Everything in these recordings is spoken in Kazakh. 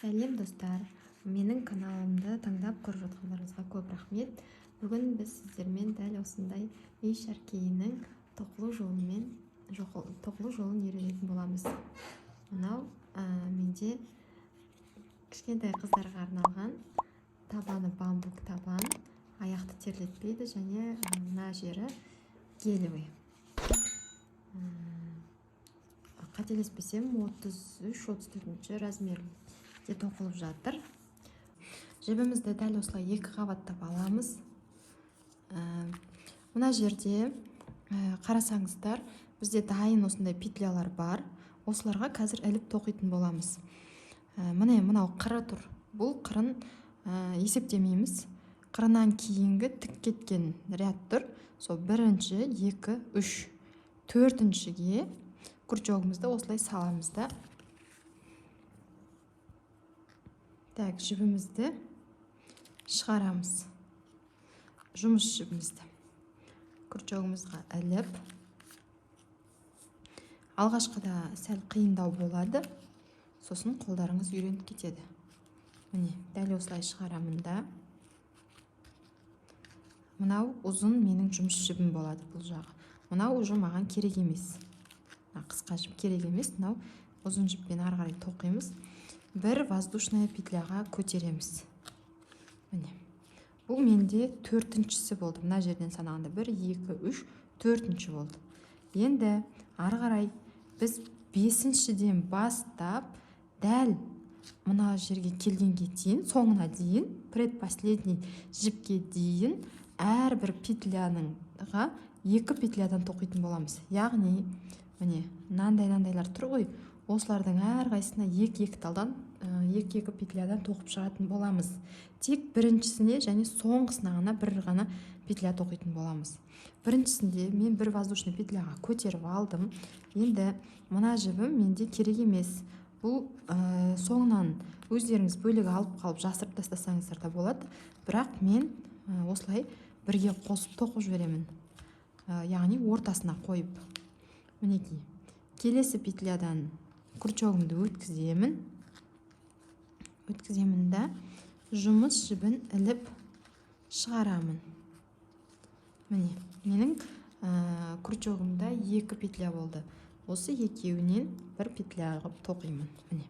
Сәлем, достар! Менің каналымды таңдап көріп жатқандарыңызға көп рахмет. Бүгін біз сіздермен дәл осындай үй шәркейінің тоқылу жолымен тоқылу жолын үйренетін боламыз. Мынау менде кішкентай қыздарға арналған, табаны бамбук табан, аяқты терлетпейді және мына жері гелевый. Қателеспесем, 33-34 размерде тоқылып жатыр. Жібімізді дәл осылай екі қабаттап аламыз. Мына жерде қарасаңыздар, бізде дайын осындай петлялар бар. Осыларға қазір іліп тоқитын боламыз. Міне, мынау қыры тұр. Бұл қырын есептемейміз. Қырынан кейінгі тік кеткен ряд тұр. Сол бірінші, екі, үш, төртіншіге крючогымызды осылай саламыз да. Так, жібімізді шығарамыз. Жұмыс жібімізді крючогымызға іліп, алғашқыда сәл қиындау болады, сосын қолдарыңыз үйреніп кетеді. Міне, дәл осылай шығарамын да. Мынау ұзын менің жұмыс жібім болады бұл жағы. Мынау уже маған керек емес. Мына қысқа жіп керек емес, мынау ұзын жіппен ары қарай тоқимыз. Бір воздушная петляға көтереміз. Міне. Бұл менде төртіншісі болды. Мына жерден санағанда 1, 2, 3, төртінші болды. Енді ары қарай біз бесіншіден бастап дәл мына жерге келгенге дейін, соңына дейін, предпоследний жіпке дейін әрбір петляныңға екі петлядан тоқитын боламыз. Яғни, міне, мынандай-мынандайлар тұр ғой, осылардың әрқайсысына екі-екі талдан, екі-екі петлядан тоқып шығатын боламыз. Тек біріншісіне және соңғысына ғана бір ғана петля тоқитын боламыз. Біріншісінде мен бір воздушный петляға көтеріп алдым. Енді мына жібім менде керек емес. Бұл соңынан өздеріңіз бөлек алып қалып жасырып тастасаңыздар да болады. Бірақ мен осылай бірге қосып тоқып жіберемін. Яғни ортасына қойып. Мінекей. Келесі петлядан крючогымды өткіземін. Өткіземін да жұмыс жібін іліп шығарамын. Міне, менің крючогымда екі петля болды. Осы екеуінен бір петля қылып тоқимын. Міне.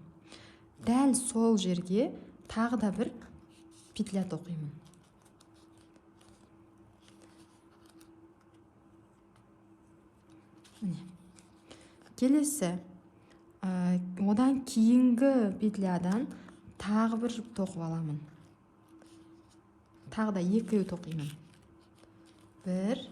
Дәл сол жерге тағы да бір петля тоқимын. Міне. Келесі, одан кейінгі петлядан тағы бір жіп тоқып аламын. Тағы да екеу тоқимын. Бір.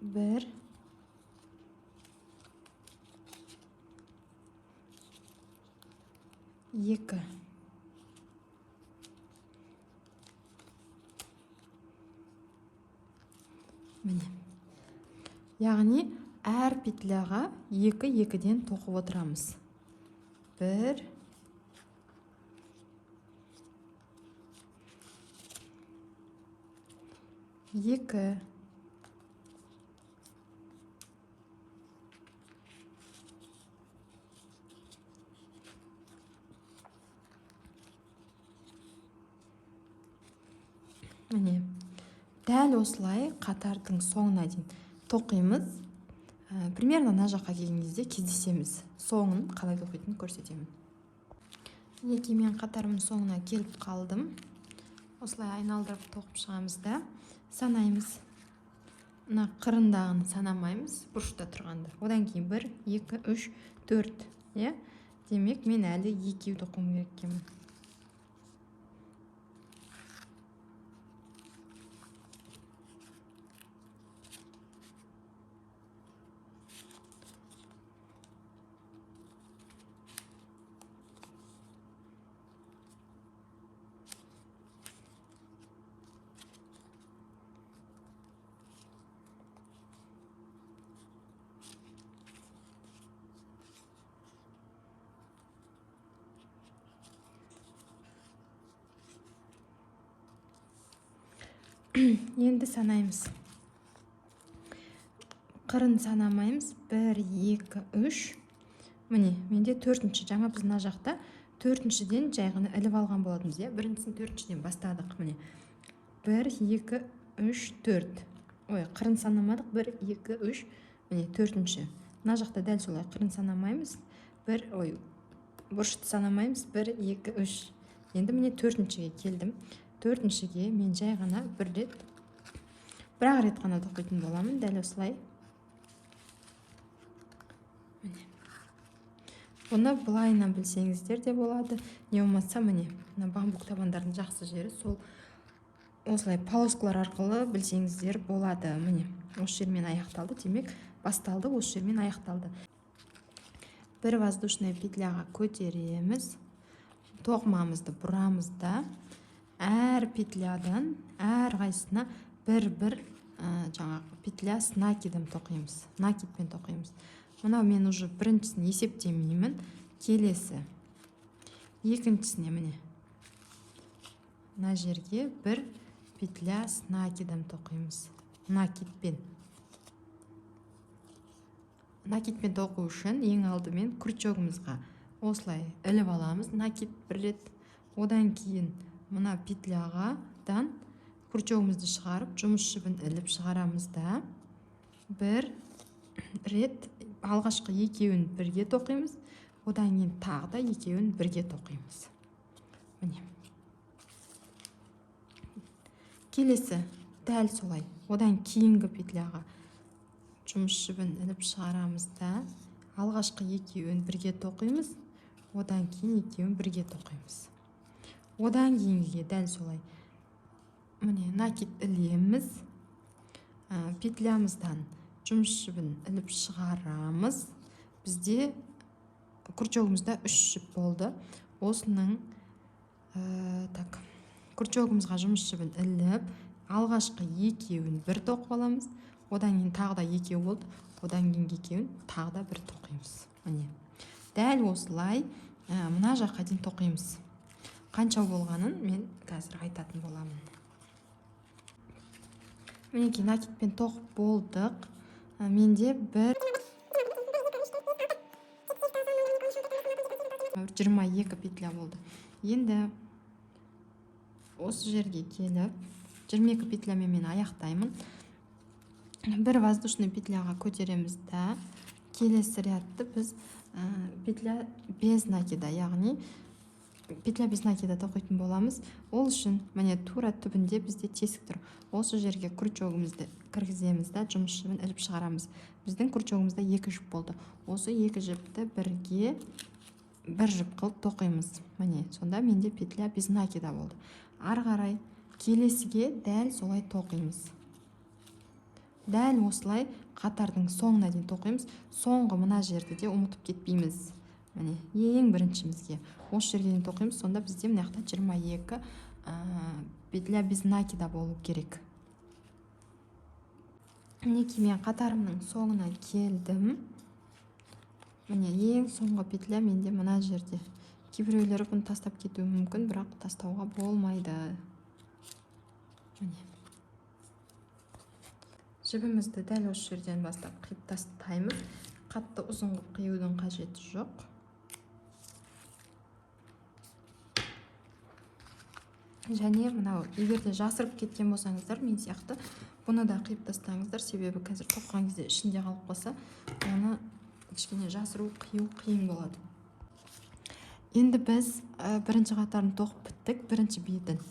Бір. Екі. Міне. Яғни әр петляға екі-екіден тоқып отырамыз. Бір. Екі. Міне. Дәл осылай қатардың соңына дейін тоқимыз. Примерно мына жаққа келген кезде кездесеміз. Соңын қалай тоқитынын көрсетемін. Мінекей, мен қатарымның соңына келіп қалдым. Осылай айналдырып тоқып шығамыз да санаймыз. Мына қырындағыны санамаймыз, бұрышта тұрғанды. Одан кейін 1, 2, 3, 4, иә? Демек, мен әлі екеу тоқуым керек екенмін. Енді санаймыз. Қырын санамаймыз. 1, 2, 3. Міне, менде төртінші. Жаңа біз мына жақта төртіншіден жай ғана іліп алған болатынбыз, иә? Біріншісін төртіншіден бастадық. Міне, 1, 2, 3, 4. Ой, қырын санамадық. 1, 2, 3. Міне, төртінші. Мына жақта дәл солай қырын санамаймыз. 1, ой, бұрышты санамаймыз. 1, 2, 3. Енді міне төртіншіге келдім. Төртіншіге мен жай ғана бір рет, бір-ақ рет қана тоқитын боламын, дәл осылай. Міне. Бұны былайынан білсеңіздер де болады. Не болмаса міне, мына бамбук табандардың жақсы жері сол, осылай полоскалар арқылы білсеңіздер болады. Міне, осы жермен аяқталды, демек басталды, осы жермен аяқталды. Бір воздушная петляға көтереміз, тоқымамызды бұрамыз да, әр петлядан әрқайсысына бір-бір жаңағы петля с накидом тоқимыз, накидпен тоқимыз. Мынау мен уже біріншісін есептемеймін. Келесі екіншісіне, міне, мына жерге бір петля с накидом тоқимыз, накидпен. Накидпен тоқу үшін ең алдымен крючогымызға осылай іліп аламыз накид бір рет. Одан кейін мына петляғадан крючогымызды шығарып, жұмыс жібін іліп шығарамыз да, бір рет алғашқы екеуін бірге тоқимыз, одан кейін тағы да екеуін бірге тоқимыз. Міне, келесі дәл солай, одан кейінгі петляға жұмыс жібін іліп шығарамыз да, алғашқы екеуін бірге тоқимыз, одан кейін екеуін бірге тоқимыз. Одан кейінгіге дәл солай, міне, накид ілеміз, петлямыздан жұмыс жібін іліп шығарамыз. Бізде крючогымызда 3 жіп болды. Осының так, крючогымызға жұмыс жібін іліп, алғашқы екеуін бір тоқып аламыз, одан кейін тағы да екеу болды, одан кейінгі екеуін тағы да бір тоқимыз. Міне, дәл осылай мына жаққа дейін тоқимыз. Қанша болғанын мен қазір айтатын боламын. Мінекей, накидпен тоқып болдық. Менде бір 22 петля болды. Енді осы жерге келіп 22 петлямен мен аяқтаймын. Бір воздушный петляға көтереміз да, келесі рядты біз петля без накида, яғни петля без накида тоқитын боламыз. Ол үшін міне, тура түбінде бізде тесік тұр. Осы жерге крючогымызды кіргіземіз да, жұмыс жібін іліп шығарамыз. Біздің крючогымызда екі жіп болды. Осы екі жіпті бірге бір жіп қылып тоқимыз. Міне, сонда менде петля без накида болды. Ары қарай келесіге дәл солай тоқимыз. Дәл осылай қатардың соңына дейін тоқимыз. Соңғы мына жерді де ұмытып кетпейміз. Міне, ең біріншімізге осы жерге дейін тоқимыз. Сонда бізде мына жақта 22 петля без накида болу керек. Мінекей, мен қатарымның соңына келдім. Міне, ең соңғы петля менде мына жерде. Кейбіреулері бұны тастап кетуі мүмкін, бірақ тастауға болмайды. Міне, жібімізді дәл осы жерден бастап қиып тастаймыз. Қатты ұзын қылып қиюдың қажеті жоқ. Және мынау, егер де жасырып кеткен болсаңыздар, мен сияқты, бұны да қиып тастаңыздар, себебі қазір тоқыған кезде ішінде қалып қалса, оны кішкене жасыру, қию қиын болады. Енді біз бірінші қатарын тоқып біттік, бірінші бетін.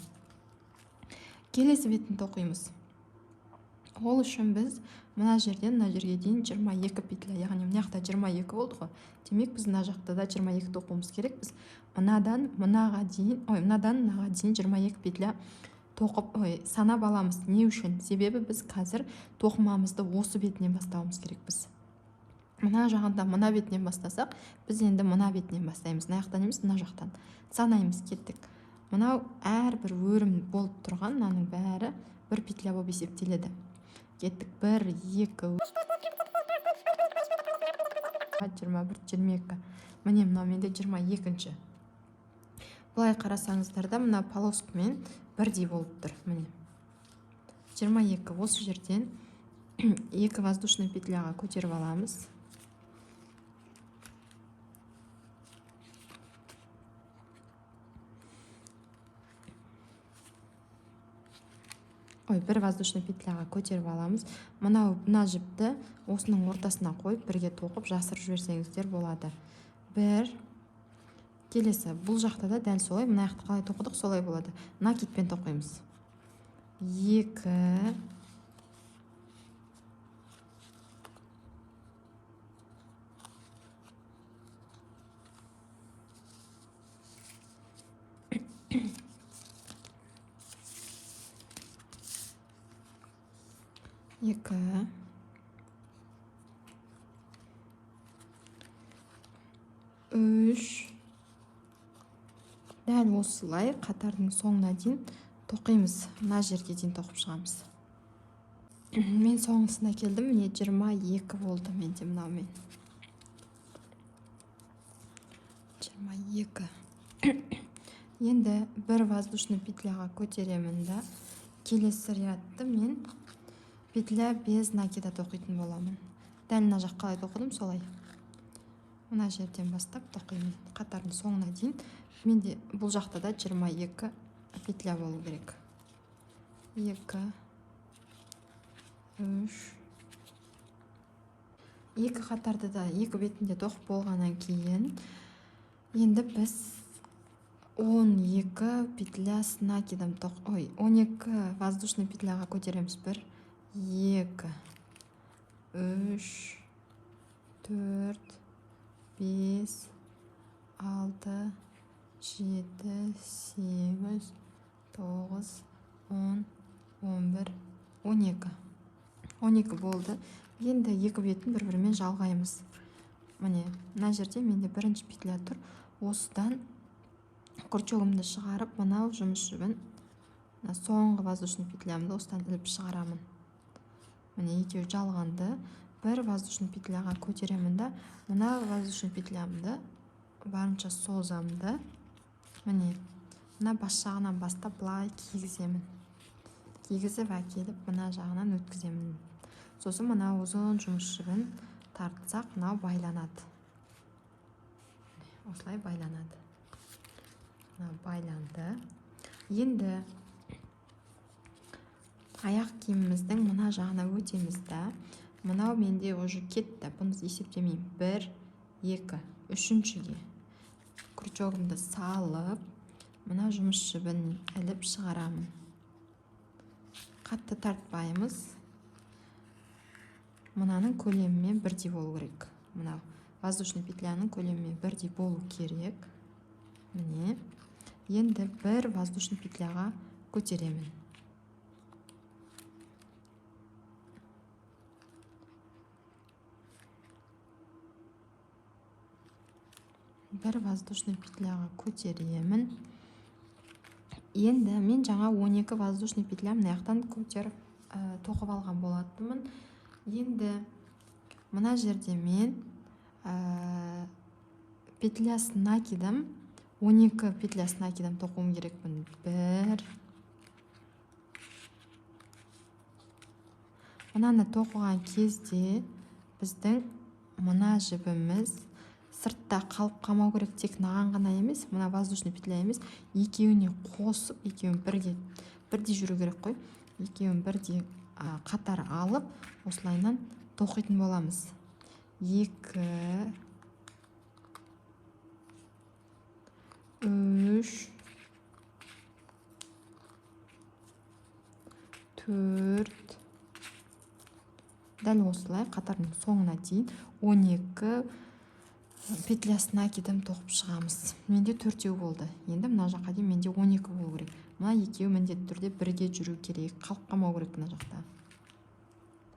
Келесі бетін тоқимыз. Ол үшін біз мына жерден мына жерге дейін 22 петля, яғни мына жақта 22 болды ғой, демек біз мына жақта да 22 тоқуымыз керек. Біз мынадан мынаға дейін, ой, мынадан мынаға дейін 22 петля тоқып, ой, санап аламыз. Не үшін? Себебі біз қазір тоқымамызды осы бетінен бастауымыз керекпіз. Мына жағында мына бетінен бастасақ, біз енді мына бетінен бастаймыз, мына жақтан емес, мына жақтан санаймыз. Кеттік. Мынау әрбір өрім болып тұрған мынаның бәрі бір петля болып есептеледі. Кеттік. 1, 2, 21, 22. Міне, мынау менде 22-ші. Былай қарасаңыздар да, мына полоскамен бірдей болып тұр. Міне, 22. Осы жерден Екі воздушный петляға көтеріп аламыз. Ой, бір воздушный петляға көтеріп аламыз. Мынау мына жіпті осының ортасына қойып, бірге тоқып, жасырып жіберсеңіздер болады. Бір. Келесі бұл жақта да дәл солай, мына жақты қалай тоқыдық, солай болады. Накидпен тоқимыз. 2, 2, 3. Дәл осылай қатардың соңына дейін тоқимыз. Мына жерге дейін тоқып шығамыз. Мен соңғысына келдім. Міне 22 болды менде мынаумен. 22. Енді бір воздушный петляға көтеремін да, келесі рядты мен петля без накида тоқитын боламын. Дәл мына жақ қалай тоқыдым, солай. Мына жерден бастап тоқимын қатардың соңына дейін. Менде бұл жақта да 22 петля болу керек. 2, 3. Екі қатарды да екі бетінде тоқып болғаннан кейін енді біз 12 петля с накидом тоқ, ой, 12 воздушный петляға көтереміз. 1, 2, 3, 4, 5, 6, 7, 8, 9, 10, 11, 12. 12 болды. Енді екі бетін бір-бірімен жалғаймыз. Міне, мына жерде менде бірінші петля тұр. Осыдан крючогымды шығарып, мынау жұмыс жібін, мына соңғы воздушный петлямды осыдан іліп шығарамын. Міне, екеуі жалғанды. Бір воздушный петляға көтеремін да, мына воздушный петлямды барынша созамын да, міне, мына бас жағынан бастап былай кигіземін. Кигізіп әкеліп мына жағынан өткіземін. Сосын мына ұзын жұмыс жібін тартсақ, мынау байланады. Осылай байланады. Мынау байланды. Енді аяқ киіміміздің мына жағына өтеміз да. Мынау менде уже кетті. Бұны есептемеймін. 1, 2, үшіншіге крючогымды салып, мына жұмыс жібін іліп шығарамын. Қатты тартпаймыз. Мынаның көлемімен бірдей болу керек. Мынау воздушный петляның көлемімен бірдей болу керек. Міне, енді бір воздушный петляға көтеремін. Бір воздушный петляға көтеремін. Енді мен жаңа 12 воздушный петля мына жақтан көтеріп, тоқып алған болатынмын. Енді мына жерде мен петля с накидом, 12 петля с накидом тоқуым керекпін. 1. Мынаны тоқыған кезде біздің мына жібіміз сыртта қалып қалмау керек, тек мынаған ғана емес, мына воздушный петля емес, екеуіне қосып, екеуін бірге бірдей жүру керек қой. Екеуін бірдей қатар алып, осылайынан тоқитын боламыз. 2, 3, 4. Дәл осылай қатардың соңына дейін 12 петля с накидом тоқып шығамыз. Менде төртеу болды. Енді мына жаққа дейін менде 12 болу керек. Мына екеуі міндетті түрде бірге жүру керек, қалып қалмау керек мына жақта.